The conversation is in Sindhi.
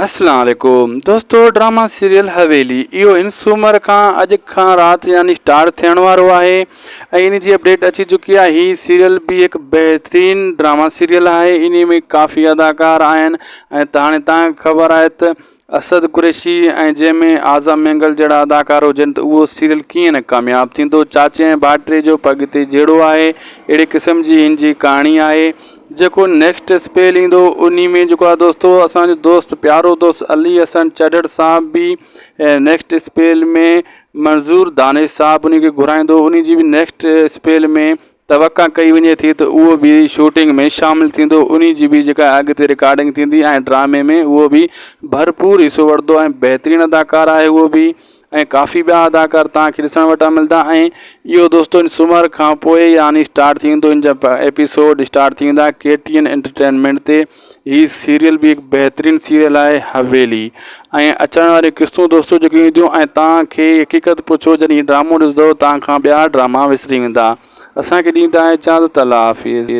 اسلام عليڪم دوستو ڊراما سيريل حويلي اهو هن سومر کان اڄ کان رات يعني اسٽارٽ ٿيڻ وارو آهي ۽ ان جي اپڊيٽ اچي چڪي آهي هي سيريل به هڪ بهترين ڊراما سيريل آهي ان ۾ ڪافي اداڪار آهن ۽ هاڻي تان خبر آهي ته اسد قريشي ۽ جنهن ۾ اعظم مينگل جهڙا اداڪار هجن ته اهو سيريل ڪيئن نه ڪامياب ٿيندو چاچي ۽ ڀائٽي جو پڳ تي جهيڙو آهي اهڙي قسم جي هن جي ڪهاڻي آهي جيڪو نيڪسٽ اسپيل ايندو انهي ۾ جيڪو آهي دوستو اسان جو دوست پيارو دوست علي حسن چڍڙ صاحب به نيڪسٽ اسپيل ۾ منظور دانش صاحب انهي کي گهرائيندو انهي جي به نيڪسٽ اسپيل ۾ توقع ڪئي وڃي ٿي ته اهو به شوٽنگ ۾ شامل ٿيندو انهي جي به جيڪا اڳتي رڪارڊنگ ٿيندي ۽ ڊرامي ۾ اهو به ڀرپور حصو وٺندو ۽ بهترين اداڪار آهي اهو به ۽ ڪافي ٻيا اداڪار توهان کي ڏسڻ وٽان ملندا ۽ اهو دوستو ان سومر کان پوء يعني اسٽارٽ ٿي ويندو ان جا ايپيسوڊ اسٽارٽ ٿي ويندا ڪي ٽي اين انٽرٽينمينٽ تي هي سيريل به هڪ بهترين سيريل آهي حويلي ۽ اچڻ واري قسطون دوستو جيڪي اينديون ۽ توهان کي حقيقت پڇو جڏهن هي ڊرامو ڏسندو توهان کان ٻيا ڊراما وسري ويندا اسان کي ڏيندا اجازت الله حافظ.